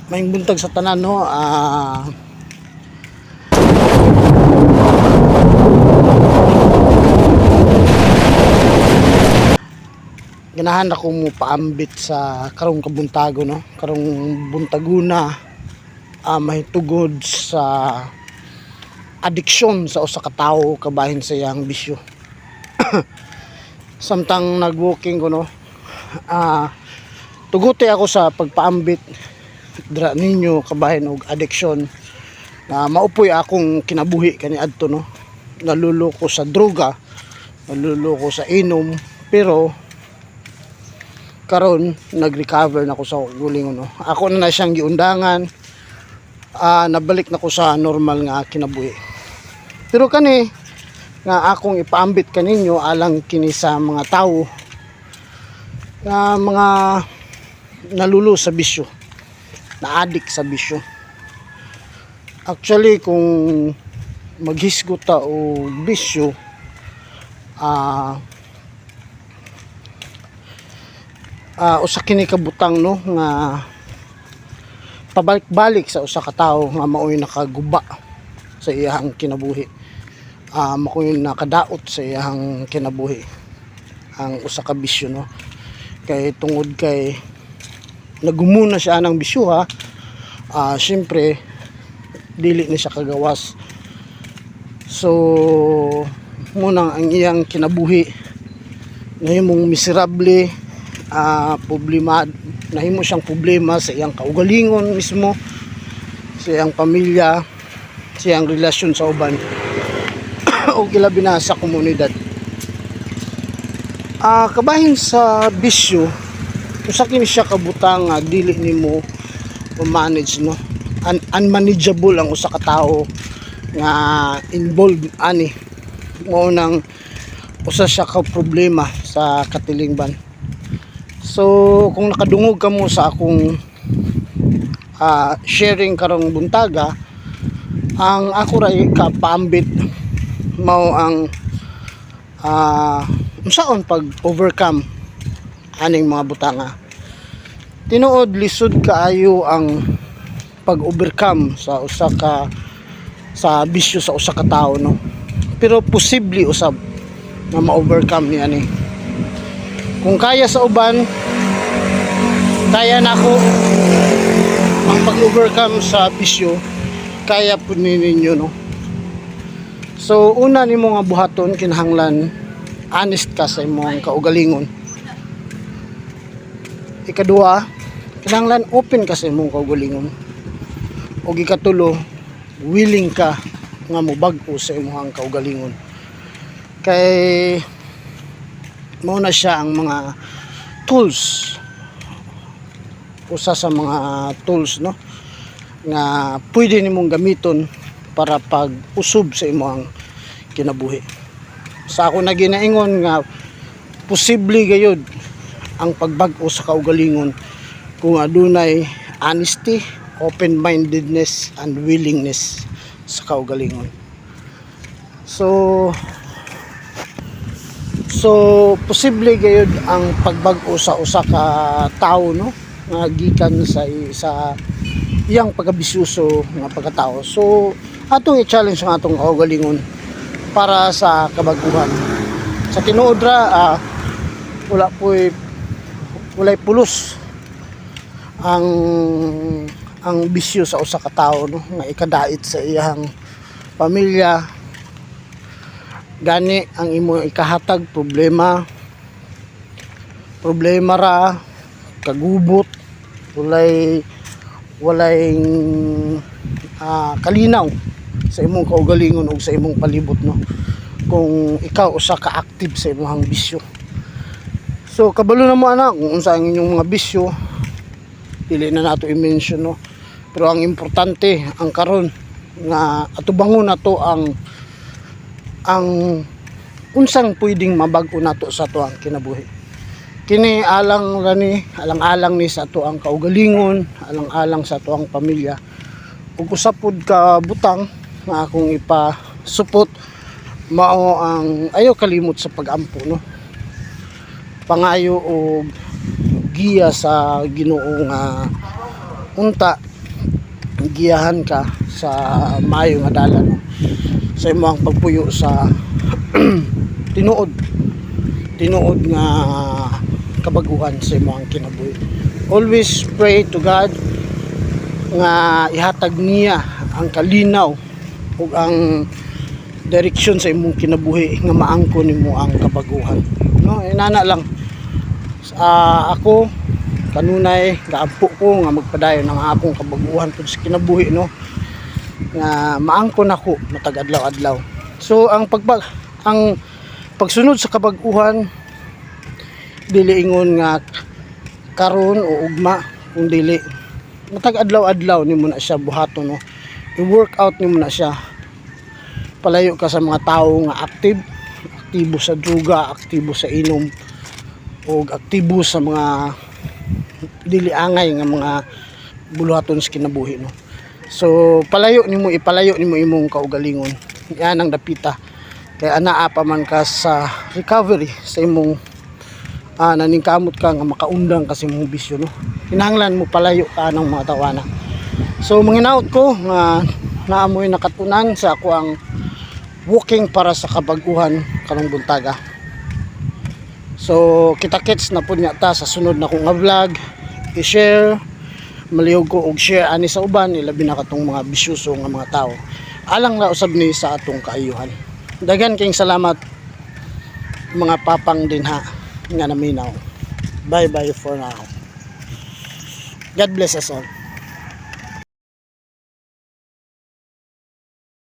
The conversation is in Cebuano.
Maayong buntag sa tanan, no. Ganahan ako mo paambit sa karong kabuntago, no. Karong buntaguna, mahitugod sa adiksyon sa usa ka tawo kabahin sa iyang bisyo. Samtang nag-walking ko, no, tuguti ako sa pagpaambit dra ninyo kabahin og addiction na maupoy akong kinabuhi kaniadto, no. Naluloko sa droga, naluloko sa inom, pero karon nag-recover na ko sa gulingon, no. Ako na na siyang giundangan, nabalik na ko sa normal nga kinabuhi. Pero kani nga akong ipaambit kaninyo, alang kini sa mga tawo nga mga nalulo sa bisyo, na-addict sa bisyo. Actually, kung maghisgot ta og bisyo, usa kini ka butang, no, nga pabalik-balik sa usa ka tawo nga maoy nakaguba sa iyang kinabuhi, maoy nakadaot sa iyang kinabuhi ang usa ka bisyo, no, kay tungod kay nagumuna siya ng bisyo, ha, syempre dili ni siya kagawas. So munang ang iyang kinabuhi nahimong miserable, problema, nahimo siyang problema sa iyang kaugalingon mismo, sa iyang pamilya, sa iyang relasyon sa uban o ilabi na sa komunidad. Kabahin sa bisyo, usa kini siya kabutang nga dili nimo manage, no. Unmanageable ang usa ka tawo nga involved ani. Mao nang usa siya ka problema sa katilingban. So kung nakadungog kamo sa akong sharing karong buntaga, ang ako ra kapaambit mao ang unsaon pag overcome aning mga butanga. Tinuod, lisod kaayo ang pag-overcome sa usa ka sa bisyo sa usa ka tawo, no, pero posible usab nga ma-overcome niya ni. Kung kaya sa uban, kaya nako ang pag-overcome sa bisyo, kaya pud ni ninyo, no. So una nimo nga buhaton, kinahanglan honest ka sa imong kaugalingon. Ikaduha, kinahanglan open ka sa imong kaugalingon. Ug ikatulo, willing ka nga mobag-o sa imong kaugalingon, kay mao na siya ang mga tools, usa sa mga tools, no, nga pwede nimong gamiton para pag usob sa imong kinabuhi. Sa ako na ginaingon nga posible gayud ang pagbag-o sa kaugalingon kung adunay honesty, open-mindedness and willingness sa kaugalingon. So posible gayud ang pagbag-o sa usa ka tawo, no, nga gikan sa iyang pagkabisyoso nga pagkatao. So atong i-challenge ang atong kaugalingon para sa kabaguhan. Sa tinuod ra, wala po'y walay pulos ang bisyo sa usa ka tawo, no, nga ikadait sa iyang pamilya. Gani ang imo ikahatag problema, problema ra, kagubot, walay walay kalinaw sa imong kaugalingon ug sa imong palibot, no, kung ikaw usa ka active sa imong bisyo. So kabalo na mo ana kung unsa ang inyong mga bisyo, dili na nato i-mention, no. Pero ang importante ang karon nga atubangon nato ang unsang pwedeng mabag-o nato sa atoang kinabuhi. Kini alang rani, alang-alang ni sa atoang kaugalingon, alang-alang sa atoang pamilya. Ug usa pod ka butang nga akong ipasupot mao ang ayaw kalimot sa pagampo, no. Pangayo og giya sa Ginoo nga unta Giyahan ka sa maayo nga dalan, no, sa imong pagpuyo sa tinuod tinuod nga kabaguhan sa imong kinabuhi. Always pray to God nga ihatag niya ang kalinaw ug ang direksyon sa imong kinabuhi nga maangkon nimo ang kabaguhan, no? Inana lang. Ako kanunay gaampo ko nga magpadayon ang akong kabaguhan pud sa kinabuhi, no, nga maangkon ako matag adlaw-adlaw. So ang pagbag ang pagsunod sa kabaguhan, dili ingon nga karon o ugma, kung dili matag adlaw-adlaw nimo na siya buhaton, no? I-work out nimo na siya. Palayo ka sa mga tao nga active, aktibo sa druga, aktibo sa inom o aktibo sa mga dili angay nga mga buluhaton sa kinabuhi, no? So palayo nimo, ipalayo nimo imong kaugalingon. Yan ang dapita kay anaa pa man ka sa recovery sa imong naningkamot ka nga makaundang kasi imong bisyo, no? Kinahanglan mo palayo ka ng mga tawana. So manginaot ko nga naamoy nakatunan sa ako ang walking para sa kabaguhan karong buntaga. So kita-kits na pud niya ta sa sunod na kong nga vlog. I-share, malihog ko og share ani sa uban, ilabi na katong mga bisyoso nga mga tao. Alang na usab ni sa atong kaayuhan. Daghan kayong salamat, mga papang dinha nga naminaw. Bye bye for now. God bless us all.